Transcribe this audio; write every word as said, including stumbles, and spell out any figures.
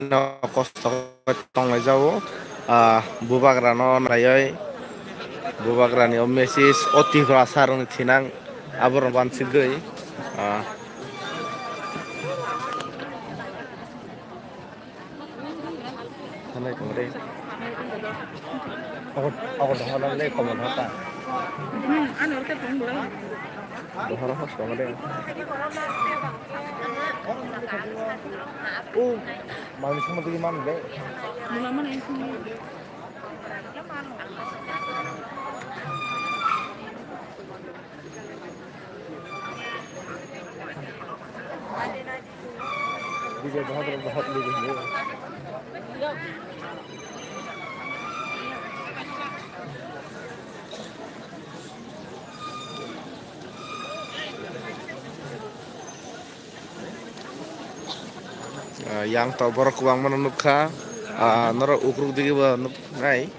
no kosto khe tonglai jago. Ah, bubagra no naiwi, bubagra ni o message o tigra sa rok ni thinang abo rok bansigwi, ah, Hanai tong de. Ogo, ogo dohor le komon hota. Hmm, ano ke tong bro. Dohor hos tong de. O, mami semua tadi mana de? Mula mana yang sini? Ah, yang tok borok kwbangma no nukha. Ah, norok ukruk digi bo nuknai.